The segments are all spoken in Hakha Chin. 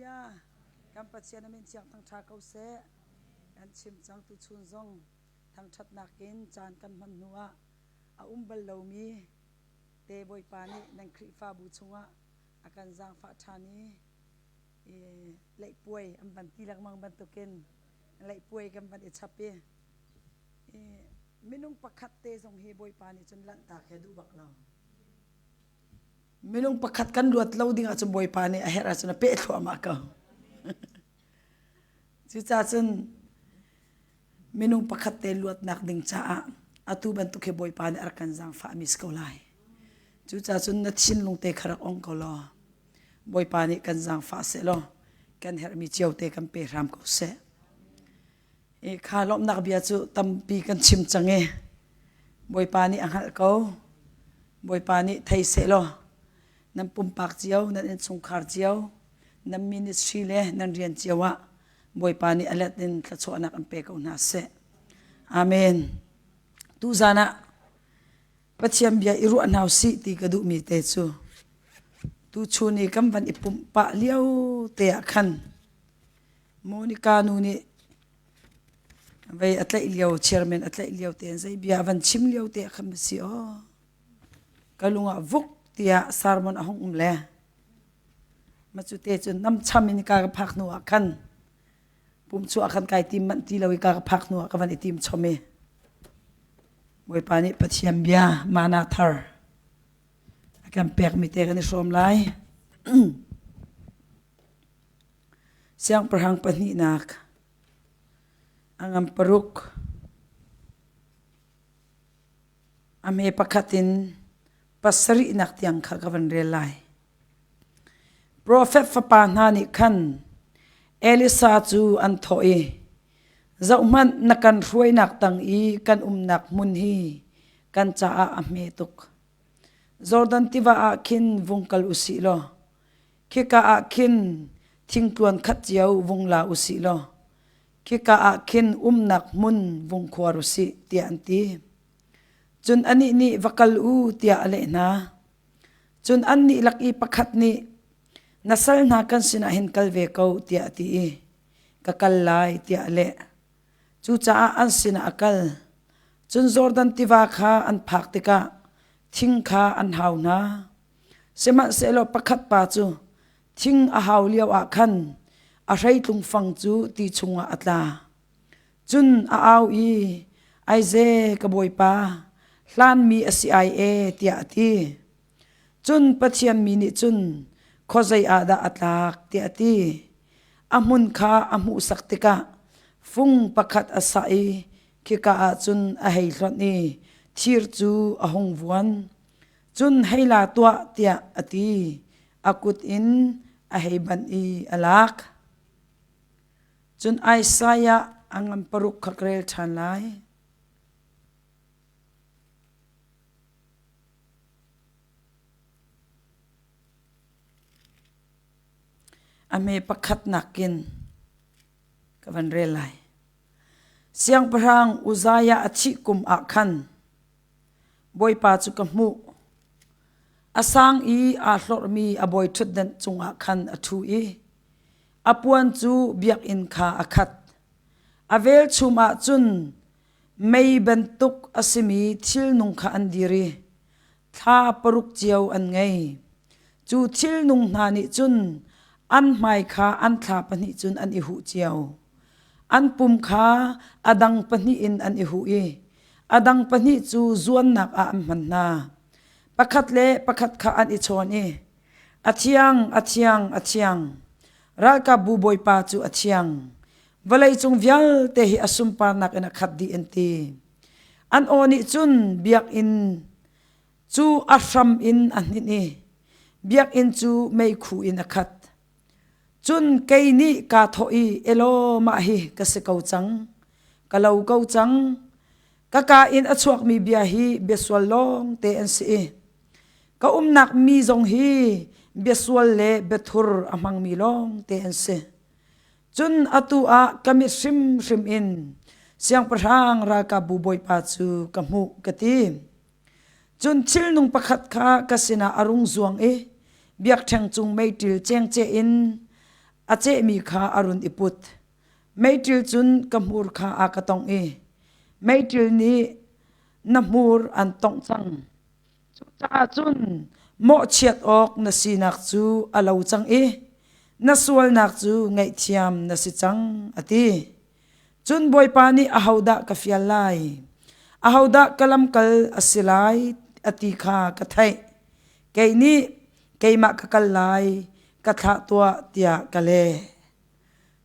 Hallelujah. Kan Pathian a min thiang thangṭha ko seh. Kan chim cang tu chun zong thangṭhatnak in caan kan hman hnu ah a um bal lomi te Bawipa nih nan Khrihfabu chungah a kan zaangfah ṭhan i leihpuai an van ti lengmang bantukin leihpuai kan van i chap i minung pakhat te zong hi Bawipa nih cun lanhtak he duh bak lo. Minung pakhat kan luat lo ding ahcun Bawipa nih a herh ahcun a peh thluahmah ko. Cucaah cun minung pakhat te luatnak ding caah atu bantuk hi Bawipa nih a rak kan zaangfahmi si ko lai. Cucaah cun na thinlung te kha rak ong ko law Bawipa nih kan zaangfah seh law kan herhmi cio te kan pe hram ko seh. I kha lawmhnak bia cu tampi kan chim cang i Bawipa nih a hngalh ko. Bawipa nih thei seh law nan pumpak cio, nan innchungkhar cio, nan ministry le nan rian cio ah Bawipa nih a let in thluachuahnak an pe ko hna seh. Amen. Tuzan ah Pathian bia i ruah hna usih ti ka duhmi te cu tuchun i kan van i pumh pah lio te ah khan Monica nu nih vei a tlaih lio chairman a tlaih lio tein zei bia a van chim lio te ah khan si aw ka lung ah vuk tiah sermon a hung um le ma cu te cu nam cham in ka ka phak hnu ah khan pum chuah khan kai tim manh ti lo i ka ka phak hnu ah ka van i tim chom i Bawipa nih Pathian bia mana thar a kan pekmi te kan i hrawm lai. Siangpahrang pahnihnak a ngan paruk a hme pakhat in pasarihnak tiang kha ka van rel lai. Profet fapa hna nih khan Elisa cu an thawh i Zohhmanh, na kan hruainak tang i kan umnak hmun hi kan caah a hme tuk. Jordan tiva ah khin vung kal u sih law, khika ah khin thingtluan khat cio vung la u sih law, khika ah khin umnak hmun vung khuar u sih, tiah an ti. Cun anih nih va kal u tiah a leh hna. Cun annih lak i pakhat nih, Na sal hna kan sinah hin kal ve ko, tiah a ti i ka kal lai tiah a leh. Cucaah an sinah a kal. Cun Jordan tiva kha an phak tikah thing kha an hau hna. Sihmanhsehlaw pakhat pa cu thing a hau lioah khan a hreitlung fang cu ti chungah a tla. Cun a au i, Aize, ka bawipa, hlanmi a si ai e, tiah a ti. Cun Pathian mi nih cun khuazei ah dah a tlak tiah a ti. A hmun kha a hmuhsak tikah fung pakhat a sah i khika ah cun a hei hlonh i thir cu a hung vuan. Cun hei la tuah tiah a ti. A kut in a hei banh i a lak. Cun Isaiah a ngan paruk kha ka rel ṭhan lai. A hme pakhat nakin ka van rel lai. Siangpahrang Uzziah a thih kum ah khan Bawipa cu ka hmuh. A sang i aa hlorhmi a bawi ṭhutdan cungah khan a ṭhu i a puan cu biakinn kha a khat. A velchum ah cun Mei bantuk a simi thilnung kha an dir i thla paruk cio an ngei. Cu thilnung hna nih cun an hmai kha an thla pahnih cun an i huh cio. An pum kha a dang pahnih in an i huh i a dang pahnih cu zuannak ah an hman hna. Pakhat le pakhat kha an i chawn i, A thiang, a thiang, a thiang! Ralkapbu Bawipa cu a thiang! Vawleicung vialte hi a sunparnak in a khat dih an ti. An aw nih cun biakinn cu a hram in a hninh i biakinn cu meikhu in a khat. Cun kei nih kaa thawh i, Elaw, mah hi ka si ko cang, ka lo ko cang. Ka kaa in a chuakmi bia hi bia sual lawng te an si i ka umnak mi zong hi bia sual le bia thur a hmangmi lawng te an si. Cun atu ah ka mit hrimhrim in siangpahrang ralkapbu bawipa cu ka hmuh ka ti. Cun thilnung pakhat kha ka sinah a rung zuang i biakṭheng cung meiṭil cengceh in A cehmi kha a run i put. Meiṭil cun ka hmur kha a ka tongh i meiṭil nih na hmur an tongh cang. Cucaah cun mawhchiat awk na sinak cu a lo cang i na sualnak cu ngaihthiam na si cang, a ti. Cun Bawipa nih ahodah ka fial lai? Ahodah ka lamkal a si lai a ti kha ka theih. Kei nih keimah ka kal lai, ka thlah tuah tiah ka leh.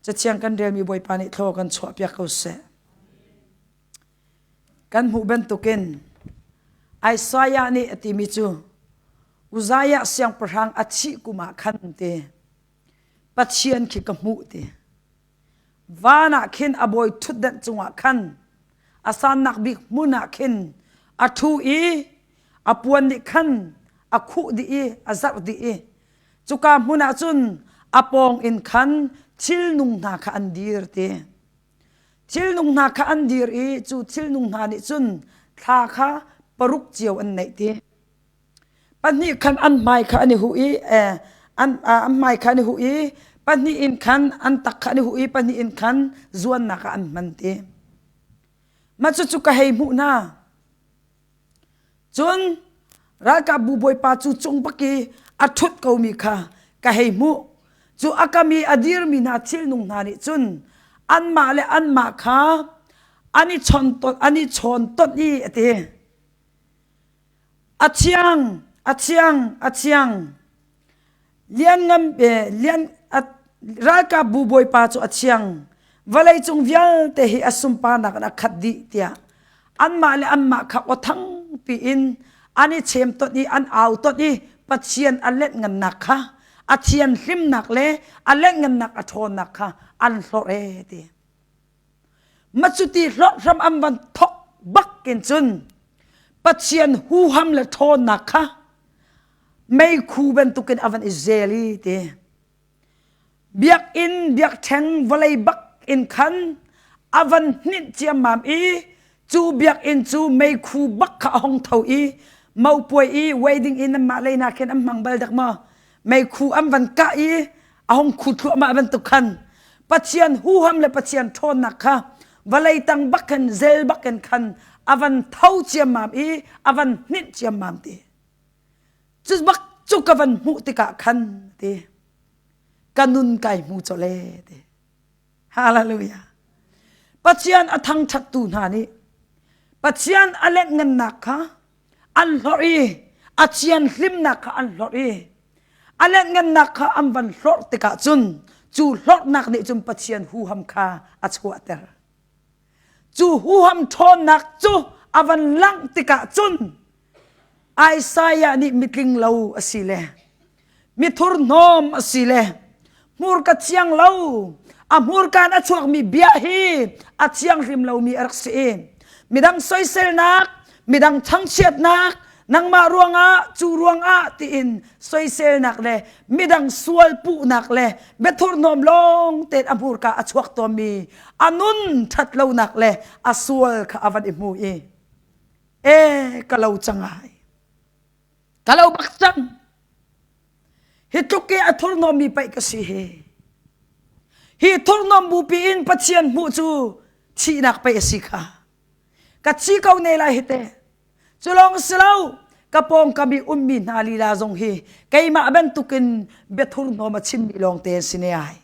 Cathiang kan relmi Bawipa nih thlaw kan chuahpiak ko seh. Kan hmuh bantukin Isaiah nih a timi cu Uzziah siangpahrang a thih kum ah khan ti Pathian khi ka hmuh ti. Van ah khin a bawi ṭhutdenh cungah khan a sannak bik hmun ah khin a ṭhu i a puan nih khan a khuh dih i a zarh dih i cuka hmun ah cun a pawng in khan thilnung hna kha an dir ti. Thilnung hna kha an dir i cu thilnung hna nih cun thla kha paruk cio an neih ti. Pahnih khan an hmai kha an i huh i eh, an, an hmai kha an i huh i pahnih in khan an tak kha an i huh i pahnih in khan zuannak ah an hman ti. Mah cucu ka hei hmuh hna. Cun ralkapbu bawipa cu cung bak i a ṭhut komi kha ka hei hmuh. Cu a kam i a dirmi hna thilnung hna nih cun anmah le anmah kha an i chawn an i chawn tonh i a ti. A thiang, a thiang, a thiang. Lianngan lian ralkapbu bawipa cu a thiang. Vawleicung vialte hi a sunparnak in a khat dih tiah anmah le anmah kha aw thangpi in an i chem tonh i an au tonh i Pathian a lenhngannak kha a thianhlimnak le a lenhngannak a ṭhawnnak kha an hlorh ee ti. Macuti hlorh hram an van thok bak in cun Pathian huham le ṭhawnnak kha meikhu bantukin a van i zel i ti. Biakinn biakṭheng vawlei bak in khan a van hninh ciammam i cu biakinn cu meikhu bak kha a hong tho i mopuai i wedding in anmah lei hna khin an hmang bal dak maw meikhu an van kah i a hong khu thluahmah bantuk khan Pathian huham le Pathian ṭhawnnak kha vawlei tang bak khan zel bak in khan a van tho ciammam i a van hninh ciammam ti. Cu bak cu ka van hmuh tikah khan ti ka nun kai hmu chawle ti. Hallelujah. Pathian a thangṭhattu hna nih Pathian a lengngannak kha an hlorh i a thianhlimnak kha an hlorh i a lengngannak kha an van hlorh tikah cun cu hlorhnak nih cun Pathian huham kha a chuahter. Cu huham ṭhawnnak cu a van langh tikah cun Isaiah nih mitling lo a si le mithurhnawm a si le hmurka thiang lo a hmurka in a chuakmi bia hi a thianghlim lomi a rak si i midang soiselnak midang thangchiatnak nangmah ruangah cu ruangah tiin soiselnak le midang sual puhnak le biathurhnawm lawng tein a hmurka a chuak tawnmi a nun ṭhat lonak le a sual kha a van i hmu i e ka lo cang ai ka lo bak cang hi tluk i a thurhnawmmi paih ka si hi hi thurhnawm bupi in Pathian hmuh cu thihnak pei a si kha ka thi ko ne lai hi te cu lawng si lo ka pawngkam i ummi hna lila zong hi keimah bantukin biathurhnawm a chimmi lawng te an si ne ai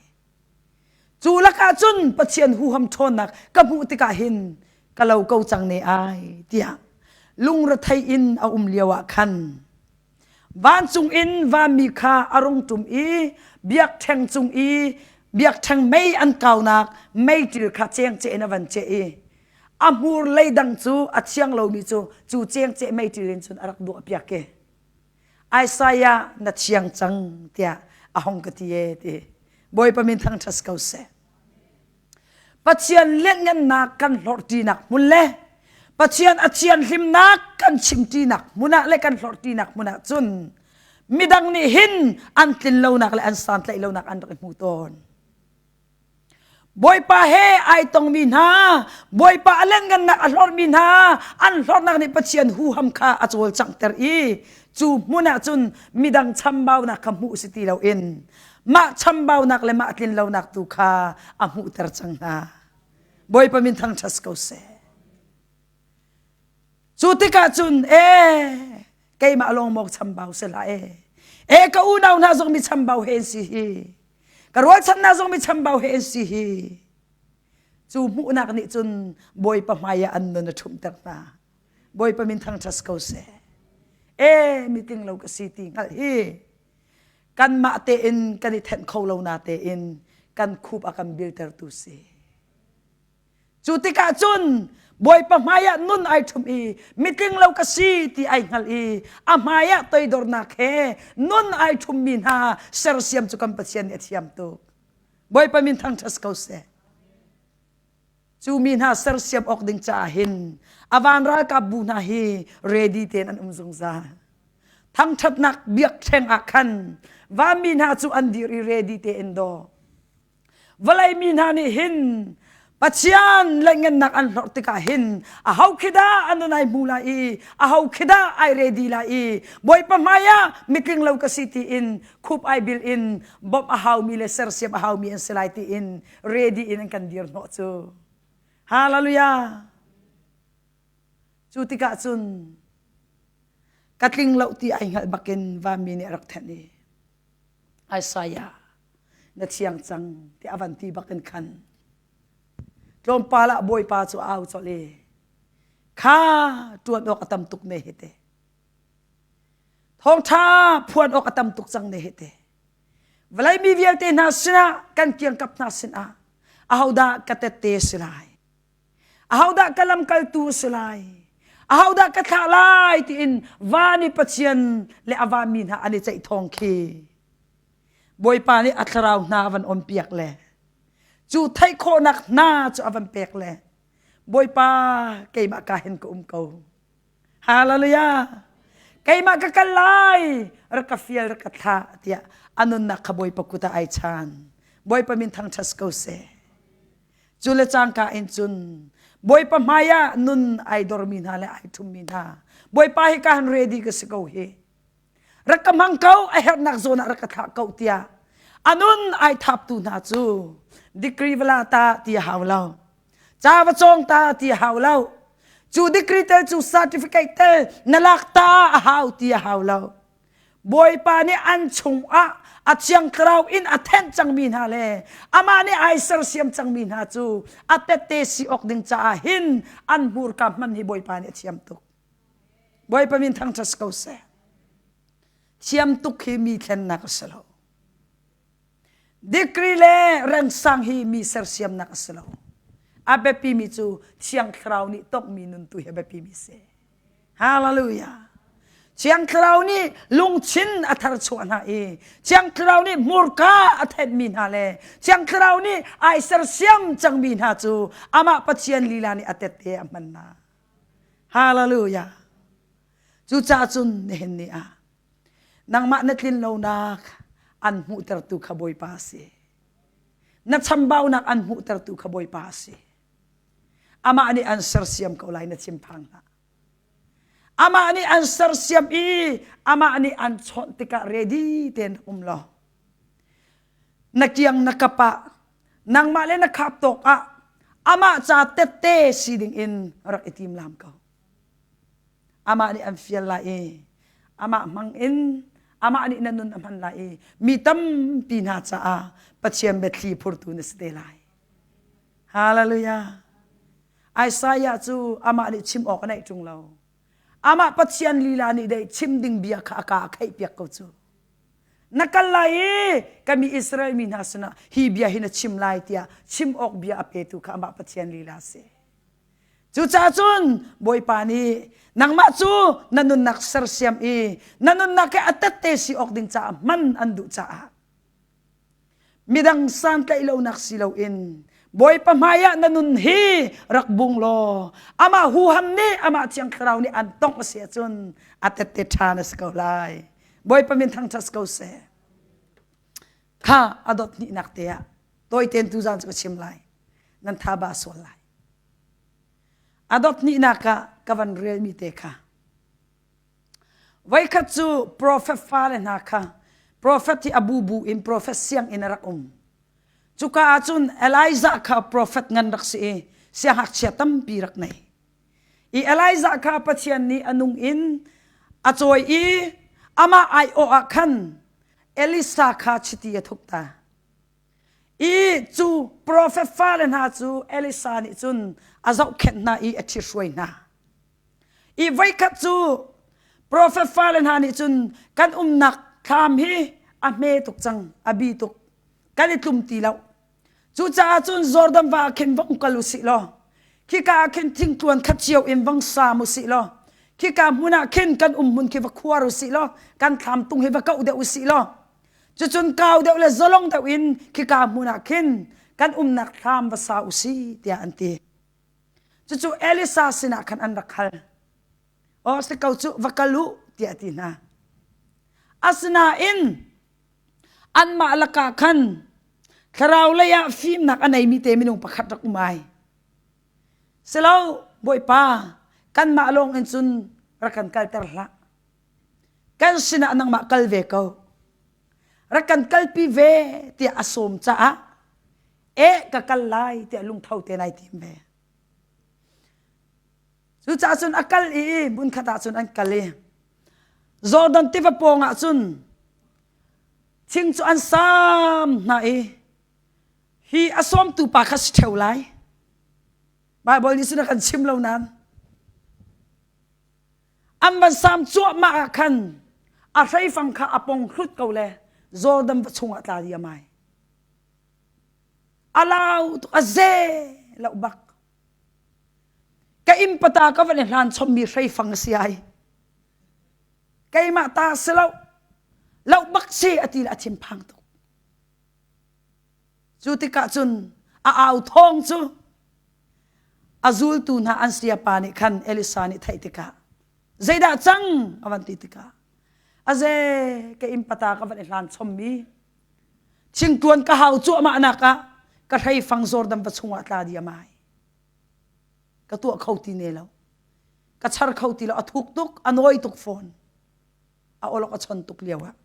Cu lakah cun Pathian huham ṭhawnnak ka hmuh tikah hin ka lo ko cang ne ai tiah lungrethei in a um lio ah khan vancung in vanmi kha a rung ṭum i biakṭheng cung i biakṭheng mei an kaunak meiṭil kha cengceh in a van ceh i a hmur leidang cu a thiang lomi cu cu cengceh meiṭil in cun a rak duahpiak i Isaiah na thiang cang tiah a hong ka ti e ti. Bawipa min thangṭhat ko seh. Pathian lianngannak kan hlorhṭinak hmun le Pathian a thianhlimnak kan chimṭinak hmun ah le kan hlorhṭinak hmun ah cun midang nih hin an tlin lonak le an santlaih lonak an rak i hmu tawn. Bawipa he ai tongmi hna, Bawipa a lengngannak a hlorhmi hna, an hlorhnak nih Pathian huham kha a cawlcanghter i cu hmun ah cun midang chambaunak kha hmuh si ti loin. mah chambaunak le mah tlinlonak tu kha a hmuhter cang hna. Bawipa min thangṭhat ko seh. Cu tikah cun ee keimah lawng maw chambau si hlah ee. Ee ka unau hna zong mi chambau he an si hi. Ka rualchan hna zong mi chambau he an si hi. Cu hmuhnak nih cun Bawipa hmai ah an nun a ṭhumhter hna. Bawipa min thangṭhat ko seh. Ee mitling lo ka si ti hngalh hi kanmah tein kan i thenh kho lo na tein kan khup a kan biltertu si. Cu tikah cun Bawipa hmaiah nun ai ṭhum i mitling lo ka si ti ai hngalh i a hmaiah toidornak he nun ai ṭhummi hna sersiam cu kan Pathian nih a thiam tuk. Bawipa min thangṭhat ko seh. Cu mi hna sersiam awk ding caah hin a van ralkap bu hna hi ready tein an um zungzal. Thangṭhatnak biakṭheng ah khan vanmi hna cu an dir i ready tein daw. Vawlei mi hna nih hin Pathian lengennak an hlorh tikah hin aho khi dah an ai hmu lai i aho khi dah ai ready lai i Bawipa hmai ah mitling lo ka si tiin khup ai bil in bawmh a haumi le sersiam a haumi an si lai tiin ready in an kan dir hnawh cu. Hallelujah. Cu tikah cun ka tling lo ti ai hngalh bakin vanmi nih a rak thenh i Isaiah na thiang cang ti a van ti bakin khan tlawmpal ah Bawipa cu a au colh i kha ṭuan awk a tam tuk ne hi te thawngṭha phuan awk a tam tuk cang ne hi te Vawlei mi vialte hna sinah kan kiangkap hna sinah ahodah ka tette si lai? Ahodah ka lamkaltu si lai? Ahodah ka thlah lai tiin van i Pathian le a vanmi hna an i ceih thawng khi Bawipa nih a thlarau hna a van onpiak le cu theih khawhnak hna cu a van pek le Bawipa keimah ka hin ka um ko. Hallelujah. Keimah ka kal lai, rak ka fial, rak ka thlah tiah a nunnak kha Bawipa kut ah ai chan. Bawipa min thangṭhat ko seh. Cu le cangka in cun Bawipa hmai ah nun ai dormi hna le ai ṭhummi hna Bawipa hi ka han ready ka si ko hi. Rak ka hmang ko, a herhnak zawn ah rak ka thlah ko tiah a nun ai thaptu hna cu degree vala ta ti a hau lo. Ca va cawng ta ti a hau lo. Cu degree tel cu certificate tel na lak ta a hau ti a hau lo. Bawipa nih an chungah a thiang thlarau in a thenh cangmi hna le amah nih ai sersiam cangmi hna cu a tette si awk ding caah hin an hmurka hman hi Bawipa nih a thiam tuk. Bawipa min thangṭhat ko seh. Thiam tuk hi mi thlennak a si lo. Degree le rengsang hi mi sersiamnak a si lo. A biapimi cu Thiang Thlarau nih tongmi nun tu hi a biapimi si. Hallelujah. Thiang Thlarau nih lungthin a tharchuah hna i Thiang Thlarau nih hmurka a thenhmi hna le Thiang Thlarau nih ai sersiam cangmi hna cu amah Pathian lila nih a tette a hman hna. Hallelujah. Cucaah cun nihin ni ah Nangmah na tlin lonak an hmuhtertu kha Bawipa a si. Na chambaunak an hmuhtertu kha Bawipa a si. Amah nih an sersiam ko lai na thinphang hlah. Amah nih an sersiam i amah nih an chawnh tikah ready tein um law na kiang na kap ah nangmah le na khap tawk ah amah ca tette si ding in rak i tim lam ko. Amah nih an fial lai i amah hmang in amah nih na nun a hman lai i mi tampi hna caah Pathian biathli phurtu na si te lai. Hallelujah. Isaiah cu amah nih chim awk a neih ṭung lo. Amah Pathian lila nih dei chim ding bia kha a ka a kheih piak ko cu. Na kal lai i ka mi Israel mi hna sinah hi bia hi na chim lai tiah chim awk bia a petu kha amah Pathian lila a si. Cucaah cun Bawipa nih nangmah cu na nunnak sersiam i na nunnak hi a tette si awk ding caah hman an duh caah midang santlaih lonak si loin Bawipa hmaiah na nun hi rak bung law amah huham nih amah Thiang Thlarau nih an tongh a si ahcun a tette ṭha na si ko lai. Bawipa min thangṭhat ko seh. Kha a dot hnihnak te ah tawitein tuzaan cu ka chim lai. Nan tha ba sual lai. A dot hnihnak ah ka van relmi te kha. Voikhat cu profet fale hna kha. Profet hi a bubu in profet sianginn a rak um. Cuka ah cun Elijah kha profet ngan rak si i siangngakchia tampi rak nei. I Elijah kha Pathian nih a nung in a cawi i amah aiawh ah khan Elisa kha chiti a thuk ta. I cu profet fale hna cu Elisa nih cun a zohkhenh hna i a ṭhithruai hna. I voikhat cu profet fale hna nih cun kan umnak thlam hi a hme tuk cang, a bi tuk. Kan i tlum ti lo. Cucaah cun Jordan va ah khin vong kal u sih law, khika ah khin thingtluan khat cio in vong saam u sih law, khika hmun ah khin kan um hmun khi va khuar u sih law, kan thlam tung hi va kauh deuh u sih law, cucun kau deuh le zalong deuh in khika hmun ah khin kan umnak thlam va sa u sih tiah an ti. Cucu Elisa sinah khan an rak hal. Aw si ko cu va kal u tiah a ti hna. Asinain anmah lakah khan thlarau lei ah fimnak a neimi te minung pakhat rak um ai. Silo Bawipa kanmah lawng in cun rak kan kalter hlah. Kan sinah nangmah kal ve ko. Rak kan kalpi ve tiah a sawm caah eh ka kal lai tiah lungtho te nai tim ve. Cucaah cun a kal i hmunkhat ah cun an kal i Jordan tiva pawng ah cun thing cu an sam hna i hi a sawmtu pa kha si ṭheo lai. Baibal nih cun a kan chim lo nain an van sam cuahmah ah khan a hreifang kha a pong hlut ko le Jordan va chungah tla diam ai. A lau tuk a ze lo bak. Ka inn pata ka van i hlan chommi hreifang a si ai. Keimah ta si lo. Lo bak si a ti le a thinphang tuk. Cu tikah cun a au thawng cu a zultu hna an sayapa nih khan Elisa nih theih tikah zeidah cang a van ti tikah aze ka inn pata ka van i hlan chommi thingtuan ka hau cuahmah nak ah ka hreifang Jordan va chungah tla diam ai ka tuah kho ti ne lo ka char kho ti lo a thuk tuk a nawi tuk fawn a olok a chon tuk lio ah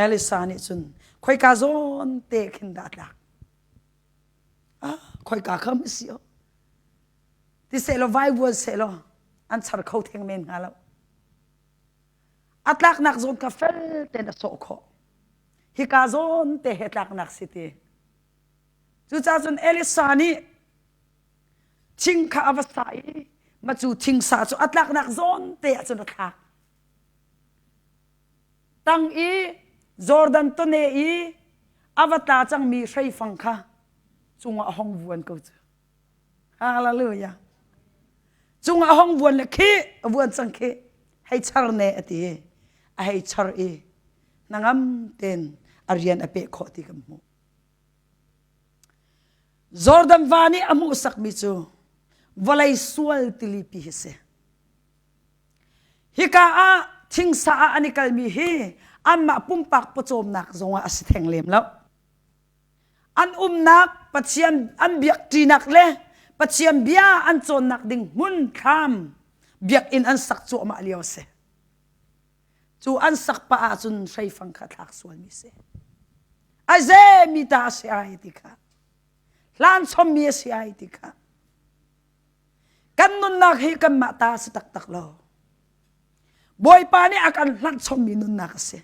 Elisa nih cun khoika zawn te khin dah tlak ah khoika kham si o ti seh law vai vuan seh law an char kho theng men hnga lo a tlaknak zawn kha fel ten a sawh khawh hika zawn te he tlaknak si ti cucaah cun Elisa nih thing kha a va sa i ma cu thing sa cu a tlaknak zawn te ah cun a thlak tang i Jordan tone i a va tla cangmi hreifang kha cungah a hong vuan ko cu Hallelujah. Cungah a hong vuan le khi a vuan cang khi hei char ne a ti a hei char i hnangam ten a rian a peh khawh ti kan hmuh. Jordan va nih a hmuhsakmi cu vawlei sual tilipi hi si. Hika ah thingsa ah an i kalmi hi anmah pumpak pawcawmnak zongah a si theng lem lo. An umnak Pathian an biakṭinak le Pathian bia an cawnnak ding hmun thlam biakinn an sak cuahmah lio a si. Cu an sak pah ahcun hreifang kha thlak sualmi si. Aize mi ta a si ai ti kha. Hlan chommi a si ai ti kha. Kan nunnak hi kanmah ta a si taktak lo. Bawipa nih a kan hlanh chommi nunnak a si.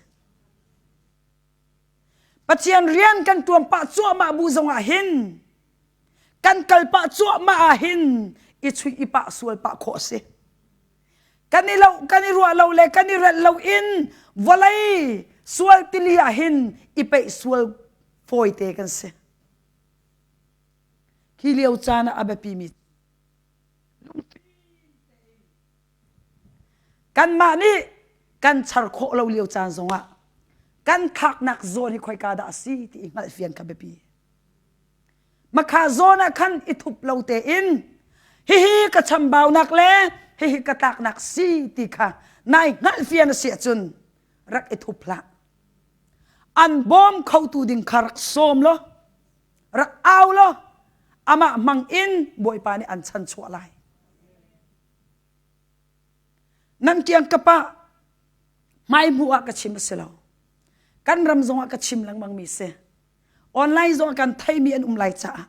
Pathian rian kan ṭuan pah cuahmah bu zongah hin kan kal pah cuahmah ah hin i chuih i pah sual pah khawh a si. Kan i lo kan i ruah lo le kan i relh lo in vawlei sual tili ah hin i peih sual fawite kan si. Khi lio caan ah a biapimi Kanmah nih kan char khawh lo lio caan zongah kan thlaknak zawn hi khoika dah a si ti i hngalhfian kha biapi. Makha zawn ah khan i thup lo tein hihi ka chambaunak le hihi ka tlaknak si ti kha nai hngalhfian a si ahcun rak i thup hlah. An bawm khotu ding kha rak sawm law rak au law amah hmang in Bawipa nih an chanchuah lai. Nan kiangkap ah hmaihmuh ah ka chim a si lo. Kan ram zongah ka chim lengmang mi si. Online zongah kan theimi an um lai caah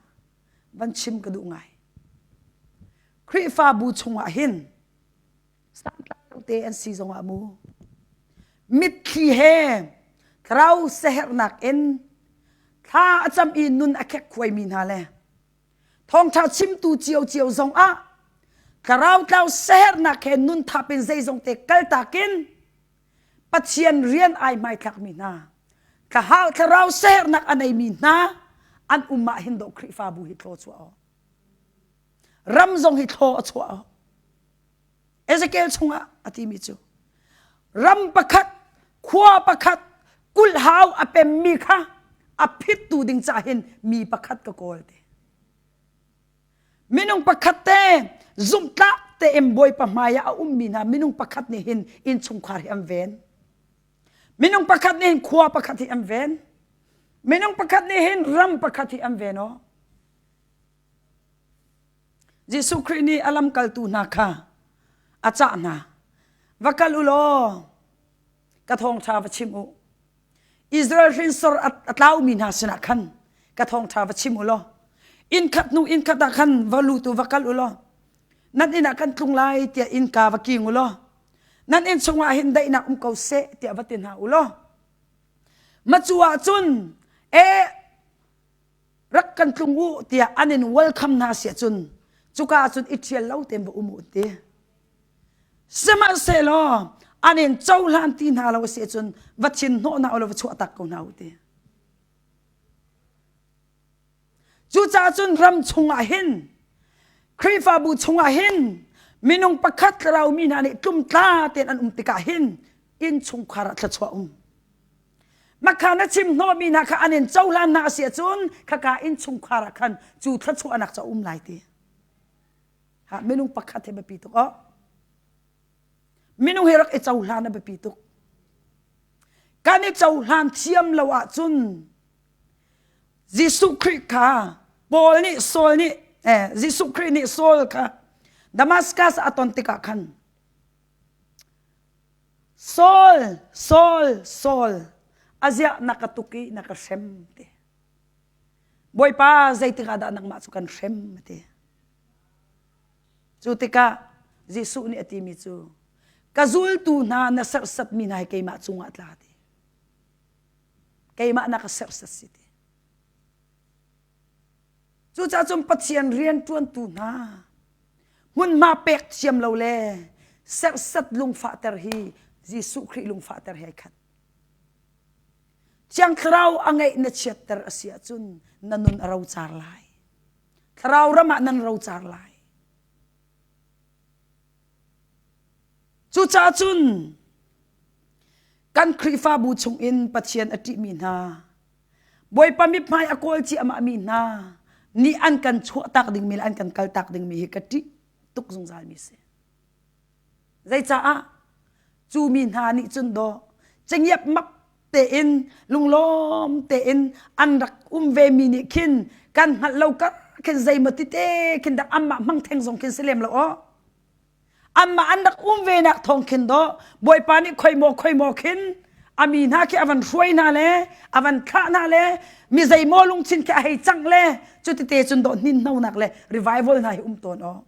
van chim ka duh ngai. Khrihfabu chungah hin santlai te an si zongah mu mitthli he thlarau sehernak in thla a cam i nun a khek khuaimi hna le thawngṭha chimtu ciocio zongah thlarau tlau sehernak he nun thap in zeizong te kaltak in Pathian rian ai hmaithlakmi hna thlarau thlarau sehernak a neimi hna an um ah hin dawh Khrihfabu hi thlaw chuah awk ram zong hi thlaw a chuah awk Ezekiel chungah a timi cu ram pakhat khua pakhat kulhau a pemmi kha a phittu ding ca hin mi pakhat ka kawl te minung pakhat te zumhtlak tein bawipa hmai ah a ummi hna minung pakhat nih hin innchungkhar hi an ven minung pakhat nih hin khua pakhat hi an ven minung pakhat nih hin ram pakhat hi an ven aw Jesuh Khrih nih a lamkaltu hna kha a cah hna. Va kal u law ka thawngṭha va chim u. Israel hrinsor a tlaumi hna sinah khan ka thawngṭha va chim u law innkhat hnu innkhat ah khan va lut u va kal u law nan inn ah kan tlung lai tiah innka va king u law nan inn chungah hin daihnak um ko seh tiah va ti hna u law macu ah cun e rak kan tlung u tiah an in welcome hna si ahcun cuka ahcun i ṭhial lo tein va um u ti. Sihmanhsehlaw an in cohlan ti hna lo a si ahcun va thin hnawh hna u law va chuah tak ko hna u ti. Cucaah cun ram chungah hin Khrihfabu chungah hin minung pakhat thlarau mi hna nih tlumtla tein an um tikah hin innchungkhar ah thluachuah um. Makha na chim hnawhmi hna kha an in cohlan hna a si ahcun khaka innchungkhar ah khan cu thluachuahnak cu a um lai ti. Ha minung pakhat hi biapi tuk oh. Minung hi rak i cohlan a biapi tuk. Kan i cohlan thiam lo ahcun Jesuh Khrih kha Paul nih Saul nih eh, Jesuh Khrih nih Saul kha Damascus a ton tikah khan Saul, Saul, Saul, aziah na ka tuk i na ka hrem ti. Bawipa zeitik ah dah nangmah cu kan hrem ti. Cu tikah Jesuh nih a timi cu ka zultu hna na serhsatmi hna hi keimah cungah tla ti. Keimah na ka serhsat si ti. Cucaah cun Pathian rianṭuantu hna hmunhma pek thiam lo le serhsat lungfahter hi Jesuh Khrih lungfahter he ai khat. Thiang Thlarau a ngeih na chiatter a si ahcun na nun a rocar lai. Thlarau ram ah nan rocar lai. Cucaah cun kan Khrihfabu chungin Pathian a ṭihmi hna Bawipa mithmai a kawl ciahmah mi hna nih an kan chuahtak dingmi le an kan kaltak dingmi hi ka ṭih tuk zungzal mi si. Zeicaah cu mi hna nih cun dawh cangiap map tein lunglawm tein an rak um ve mi nih khin kan hngalh lo kar khin zeimaw tite khin dak anmah hmang theng zong khin si lem lo aw. Anmah an rak um ve nak thawng khin dawh Bawipa nih khoi maw khoi maw khin a mi hna khi a van hruai hna le a van thlah hna le mi zeimaw lungthin khi a hei cangh le cutite cun dawh hninhnonak le revival hna hi um tawn aw.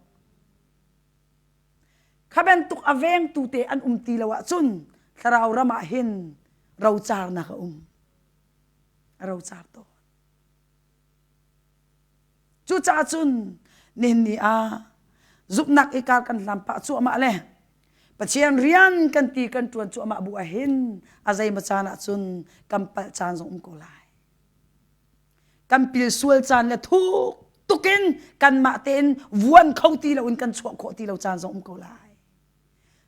Kha bantuk a vengtu te an um ti lo ahcun thlarau ram ah hin rocarnak a um. A rocar tawn. Cucaah cun nihin ni ah zumhnak i kar kan hlam pah cuahmah le Pathian rian kan ti kan ṭuan cuahmah bu ahhin a zeimaw caan ah cun kan palh caan zong um ko lai. Kan pil sual caan le thuk tukin kanmah tein vuan kho ti loin kan chuah khawh ti lo caan zong um ko lai.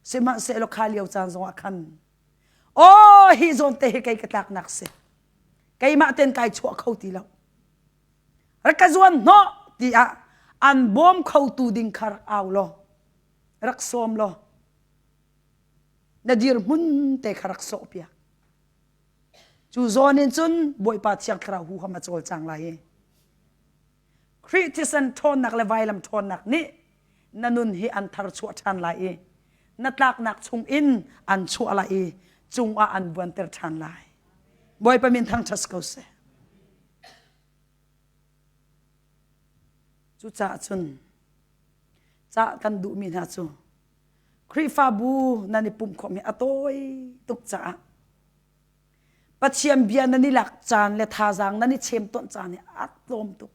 Sihmanhsehlaw kha lio caan zongah khan aw hi zawn te hi kei ka tlaknak si. Keimah tein kai chuah kho ti lo. Rak ka zuan hnawh tiah an bawm khotu ding kha rak au law rak sawm law na dirhmun te kha rak sawhpiak. Cu zawn in cun Bawipa Thiang Thlarau huham a cawlcang lai i Khrih thisen ṭhawnnak le vailam ṭhawnnak nih na nun hi an thar chuah ṭhan lai i na tlaknak chung in an chuah lai i cungah an buanter ṭhan lai. Bawipa min thangṭhat ko seh. Cucaah cun cah kan duhmi hna cu Khrihfabu nan i pumh khawhmi a tawi tuk caah Pathian bia nan i lak caan le thazaang nan i chemtonh caan hi a tlawm tuk.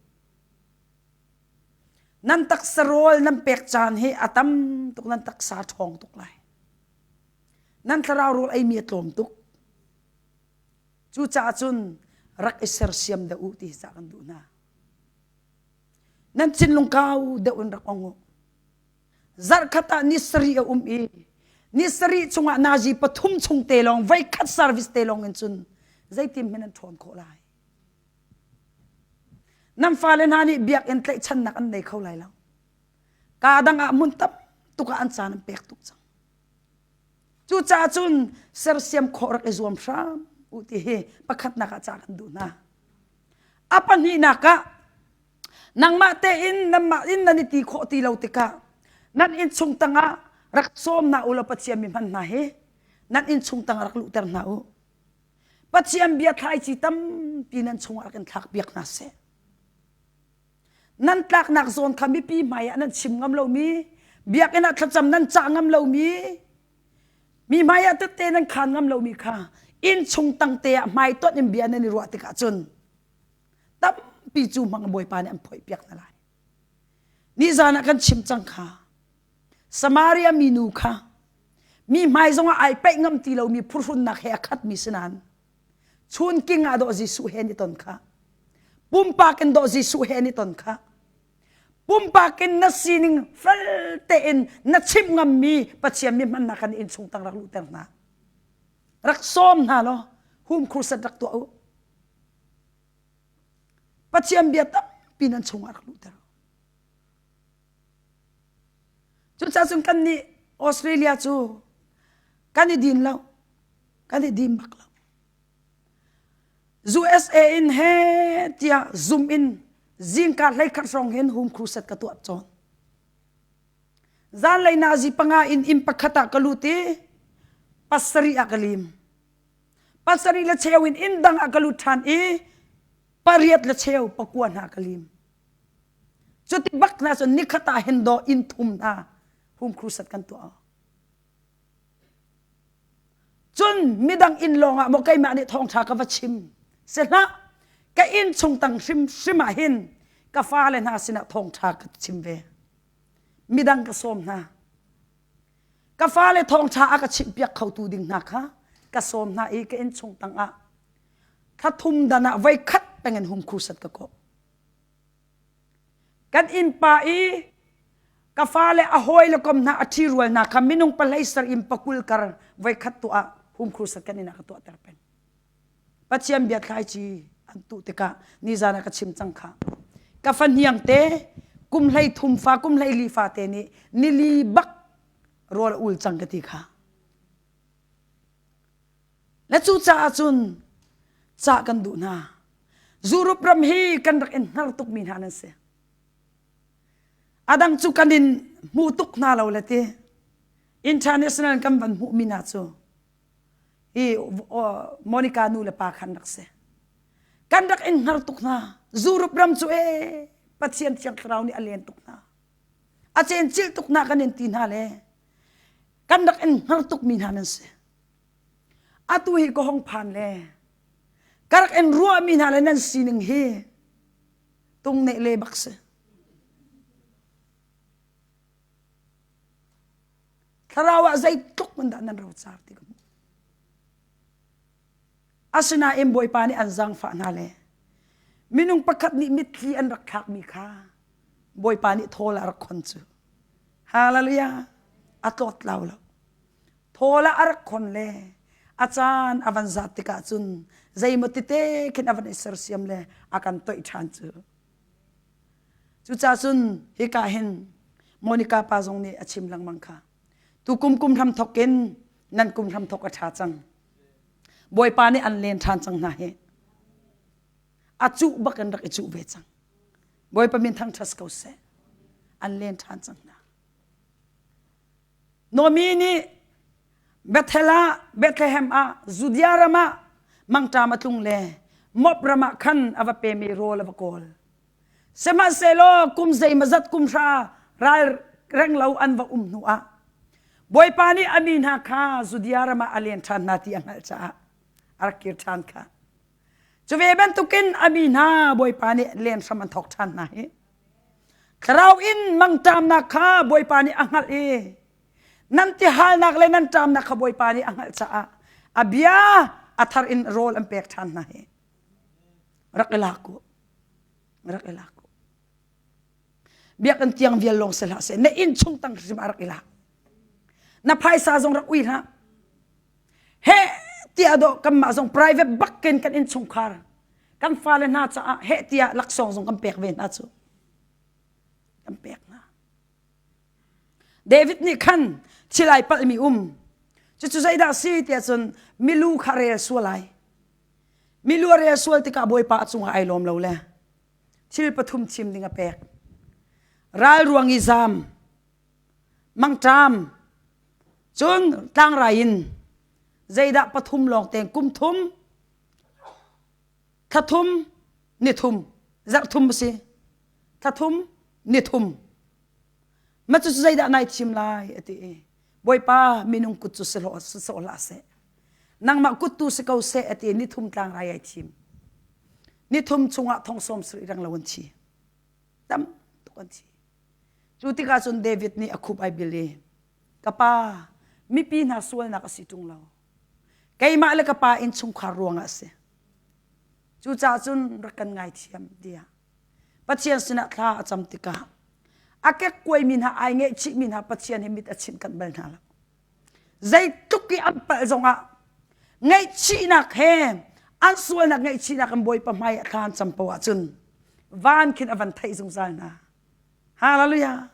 Nan taksa rawl nan pek caan hi a tam tuk nan taksa ṭhawng tuk lai. Nan thlarau rawl eimi a tlawm tuk. Cucaah cun rak i sersiam deuh u ti hi cah kan duh hna. Nan thinlung kau deuh in rak ong u. Zarhkhat ah ni sarih a um i ni sarih chungah nazi pathum chung te lawng voikhat service te lawng in cun zeitin hmanh nan ṭhawn khawh lai. Nan fale hna nih biakinn tlaihchannak an nei kho lai lo. Kaa dang ah hmun tam tuk ah an caan an pek tuk cang. Cucaah cun sersiam khawh rak i zuam hram u ti hi pakhatnak ah ca kan duh hna. A pahnihnak ah nangmah tein nanmah in nan i ti khawh ti lo tikah nan innchung tangah rak sawm hna u law Pathian mi hman hna hi nan innchung tangah rak luhter hna u. Pathian bia thlaici tampi nan chungah rak in thlak piak hna seh. Nan tlaknak zawn kha mipi hmai ah nan chim ngam lomi, biakinn ah thlacam nan cah ngam lomi, mi hmai ah tette nan khaan ngam lomi kha innchung tangte ah hmaitonh in bia nan i ruah tikah cun tampi cu hmang Bawipa nih an phoih piak hna lai. Nizan ah kan chim cang kha Samaria minu kha mi hmai zongah ai peih ngam ti lomi phuhrunnak he a khatmi si nain chunking ah dawh Jesuh he an i ton kha pumpak in dawh Jesuh he an i ton kha pumpak in na sining fel tein na chimh ngammi Pathian mi hmannak kan inn chung tang rak luhter hna rak sawm hna law hum crusade rak tuah u Pathian bia tampi nan chungah rak luhter Cucaah cun kan nih Australia cu kan i din lo. Kan i dim bak lo. USA in he tiah zum in zingka hleikhat hrawng hin home crusade ka tuah cawn. Zanlei nazi panga in inn pakhat ah ka lut i pasarih ah ka lim. Pasarih le cheu in inn dang ah ka lut ṭhan i pariat le cheu pakua hna ka lim. Cuti bak hna cun nikhat ah hin daw inn thum hna home crusade kan tuah. Cun midang inn lawng ah maw keimah nih thawngṭha ka va chim si hlah ka inn chung tang hrimhrim ah hin ka fale hna sinah thawngṭha ka chim ve. Midang ka sawm hna. Ka fale thawngṭha a ka chimhpiak khotu ding hna kha ka sawm hna i ka inn chung tang ah thla thum dan ah voi khat pengin hum crusade ka kawh. Kan innpa i ka fale a hawi le kom hna a ṭhirual hna kha minung pahlei sar in pakul kar voikhat tuah home crusade kan inn ah ka tuahter peng. Pathian bia thlaici an tuh tikah nizan ah ka chim cang kha. Ka fahniang te kum hlei thum fa kum hlei li fa te nih nili bak rawl a ul cang ka ti kha. Le cucaah cun cah kan duh hna. Europe ram hi kan rak in hnar tukmi hna nan si. A dang cu kan in hmu tuk hna lo le ti. International kan van hmuhmi hna cu hi Monica nu le pa khan rak si. Kan rak in hnar tuk hna. Europe ram cu ee Pathian Thiang Thlarau nih a len tuk hna. A cencilh tuk hna kan in ti hna le kan rak in hnar tukmi hna nan si. Atu hi ka hong phan le ka rak in ruahmi hna le nan sining hi tung neh le bak si. Thlarau ah zeitluk man dah nan rocar ti ka hmuh. Asinain Bawipa nih an zaangfah hna le minung pakhat nih mitthli an rak thlakmi kha Bawipa nih thawl a rak khon cu. Hallelujah! A tlawt lau lo. Thawl ah a rak khon le a caan a van zat tikah cun zeimaw tete khin a van i sersiam le a kan toih ṭhan cu. Cucaah cun hika hin Monica pa zong nih a chim lengmang kha. Tukum kum hram thok in nan kum hram thok a ṭha cang. Bawipa nih an len ṭhan cang hna hi. A cuh bak in rak i cuh ve cang. Bawipa min thangṭhat ko seh. An len ṭhan cang hna. Nomi nih Bethel ah, Bethlehem ah, Judea ram ah. Mangṭam a tlung le Moab ram ah khan a va pem i rawl a va kawl. Sihmanhsehlaw kum zeimawzat kum hra ral reng lo an va um hnuah Bawipa nih a mi hna kha Judea ram ah a len ṭhan hna ti a hngalh caah a rak kir ṭhan kha. Cu ve bantukin a mi hna Bawipa nih len hram an thawk ṭhan hna hi. Thlarau in mangṭamnak kha Bawipa nih a hngalh i nan tihalnak le nan ṭamnak kha Bawipa nih a hngalh caah a bia a thar in rawl an pek ṭhan hna hi. Rak i lak u. Rak i lak u. Biakinn tiang vial lawng si hlah seh. Na inn chung tang hrim ah rak i lak. Na phaisa zong rak ui hlah. Heh tiah dawh kanmah zong private bakin kan innchungkhar kan fale hna caah heh tiah laksawng zong kan pek ve hna cu. Kan pek hna. David nih khan thil ai palhmi um. Cucu zeidah si tiah cun milu kha rel sual ai. Milu a rel sual tikah Bawipa a cungah ai lawm lo le thil pathum thim ding a pek. Ral ruang i zam, mangṭam, cun tlangrai in zeidah pathum lawng tein kum thum, thla thum, ni thum, zarh thum a si. Thla thum, ni thum. Mah cucu zeidah nai thim lai a ti i Bawipa minung kut cu si sawh hlah seh. Nangmah kut tu si ko seh a ti ni thum tlangrai ai thim. Ni thum chungah thong sawm sarih reng lo an thi. Tam tuk an thi. Cu tikah cun David nih a khup ai bil i ka pa mipi hna sualnak a si ṭung lo. Keimah le ka pa innchungkhar ruangah a si. Cucaah cun rak kan ngaithiam tiah Pathian sinah thla a cam tikah a kekkuaimi hna ai ngaihchihmi hna Pathian hi mit a chinh kanh bal hna lo. Zeitluk i an palh zongah ngaihchihnak he an sualnak ngaihchihnak in Bawipa hmai ah thla an cam poah ahcun van khin a van theih zungzal hna. Hallelujah.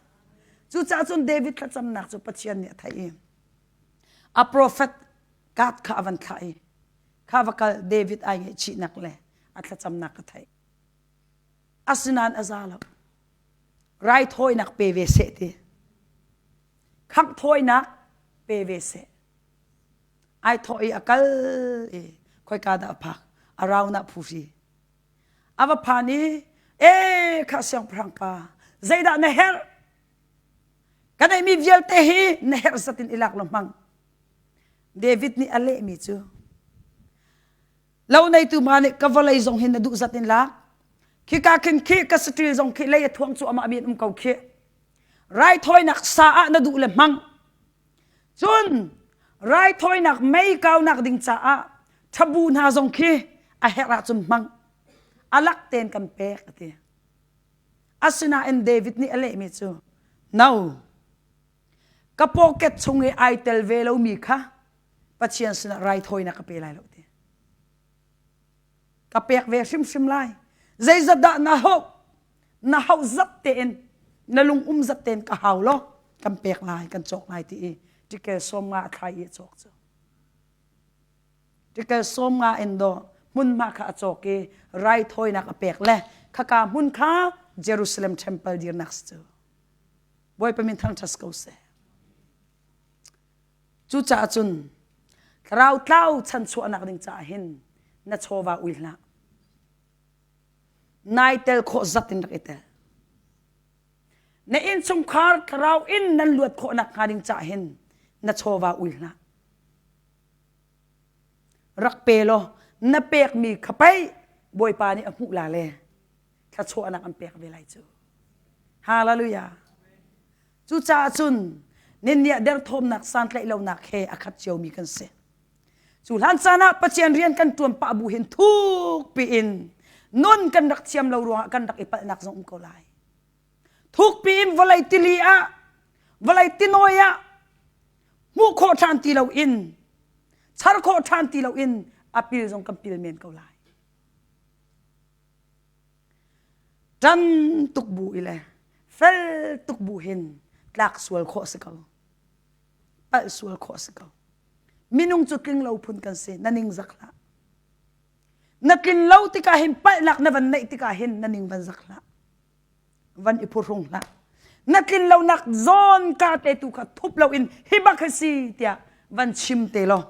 Cucaah cun David thlacamnak cu Pathian nih a theih i a prophet Gad kha a van thlah i kha va kal David ai ngaihchihnak le a thlacamnak ka theih. Asinain a za lo. Raithawinak pe ve seh ti. Khangh thawinak pe ve seh. Ai thawh i a kal i khoika dah a phak? A raunah phuhri. A va phan i e kha siangpahrang pa zeidah na herh? Ka neihmi vialte hi na herh zat in i lak law hmang. David nih a lehmi cu Lo neitu hma nih ka vawlei zong hin na duh zat in lak. Khika khin khi ka saṭil zong khi lei a thuang cu amah mi an um ko khi. Raithawinak sa ah na duh le hmang. Cun raithawinak mei kaunak ding caah ṭhabu hna zong khi a herh ahcun hmang. A lak tein kan pek a ti. Asinain David nih a lehmi cu, No, ka pocket chung i ai tel ve lomi kha Pathian sinah raithawinak ka pe lai lo ti. Ka pek ve hrimhrim lai. Zeizat dah na hauh? Na hauh zat tein na lung um zat tein ka hau lo kan pek lai kan cawk lai ti i tikel sawm nga a thlai i a cawk cu. Tikel sawm nga in do hmunhma kha a cawk i raithawinak a pek le khaka hmun kha Jerusalem temple dirnak si cu. Bawipa min thangṭhat ko seh. Cucaah cun thlarau tlau chanchuahnak ding caah hin na chawva ui hlah. Nai tel khawh zat in rak i tel. Na innchungkhar thlarau in nan luat khawh nak hnga ding caah hin na chawva ui hlah. Rak pe law na pekmi kha pei Bawipa nih a hmuh la le thluachuahnak an pek ve lai cu. Hallelujah. Cucaah cun ninniah derthawmnak santlaih lonak he a khat ciomi kan si. Cu hlan caan ah Pathian rian kan ṭuan pah bu hin thuk piin nun kan rak thiam lo ruangah kan rak i palhnak zong um ko lai. Thuk piin vawlei tili ah vawlei tinawi ah hmuh khawh ṭhan ti loin char khawh ṭhan ti loin a pil zong kan pil men ko lai. Ṭan tuk bu i le fel tuk bu hin tlak sual khawh si ko. Palh sual khawh si ko. Minung cu tling lo phun kan si. Na ning zak hlah. Na tlin lo tikah hin palhnak na van neih tikah hin na ning van zak hlah. Van i phuhrung hlah. Na tlin lonak zawn ka te tu kha thup loin hi bak hi si tiah van chim te law.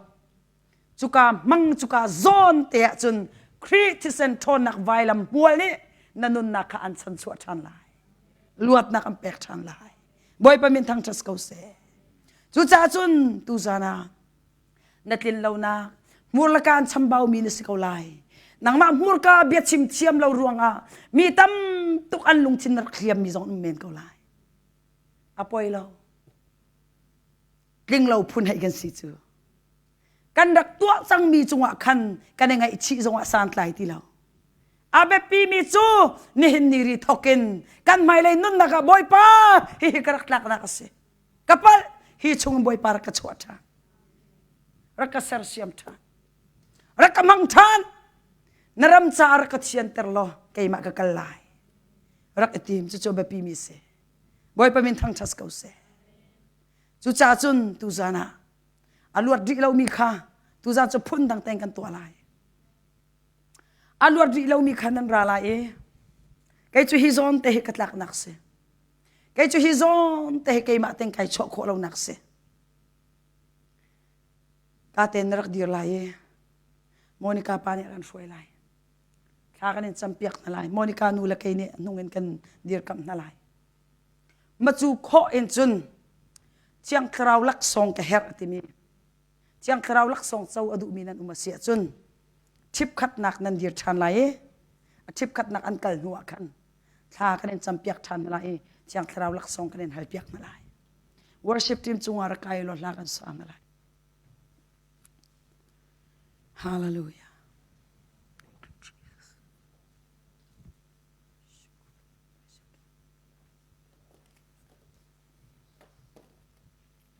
Cuka hmang cuka zawn te ah cun Khrih thisen ṭhawnnak vailam hmual nih na nunnak kha an chanchuah ṭhan lai. Luatnak an pek ṭhan lai. Bawipa min thangṭhat ko seh. Cucaah cun tuzan ah na tlin lonak hmurlaka an chambaumi na si ko lai. Nangmah hmurka biachim thiam lo ruangah mi tam tuk an lungthin na rak hliammi zong um men ko lai. A poi lo. Tling lo phun hei kan si cu. Kan rak tuah cangmi cungah khan kan i ngaihchih zongah santlai ti lo. A biapimi cu nihin ni ri thawk in kan hmailei nunnak ah Bawipa hihi ka rak tlaknak a si. Ka palh hi chung Bawipa rak ka chuah ṭhan. Rak ka sersiam ṭhan. Rak ka hmang ṭhan. Na ram caah rak ka thianter law keimah ka kal lai. Rak i tim cucu a biapimi si. Bawipa min thangṭhat ko seh. Cucaah cun tuzan ah a luat rih lomi kha tuzan cu phun dang tein kan tuah lai. A luat rih lomi kha nan ra lai i kei cu hi zawn te hi ka tlaknak si. Kei cu hi zawn te hi keimah tein kai chuah khawh lonak si. Ka tein na rak dir lai i Monica pa nih a kan hruai lai. Thla kan in campiak hna lai. Monica nu le kei nih hnung in kan dirkamh hna lai. Macu khawh in cun Thiang Thlarau laksawng ka herh a timi Thiang Thlarau laksawng co a duhmi nan um a si ahcun ṭhipkhatnak nan dir ṭhan lai i a ṭhipkhatnak an kal hnu ah khan thla kan in campiak ṭhan hna lai i Thiang Thlarau laksawng kan in halpiak hna lai. Worship team cungah rak kai law hla kan sa hna lai. Hallelujah.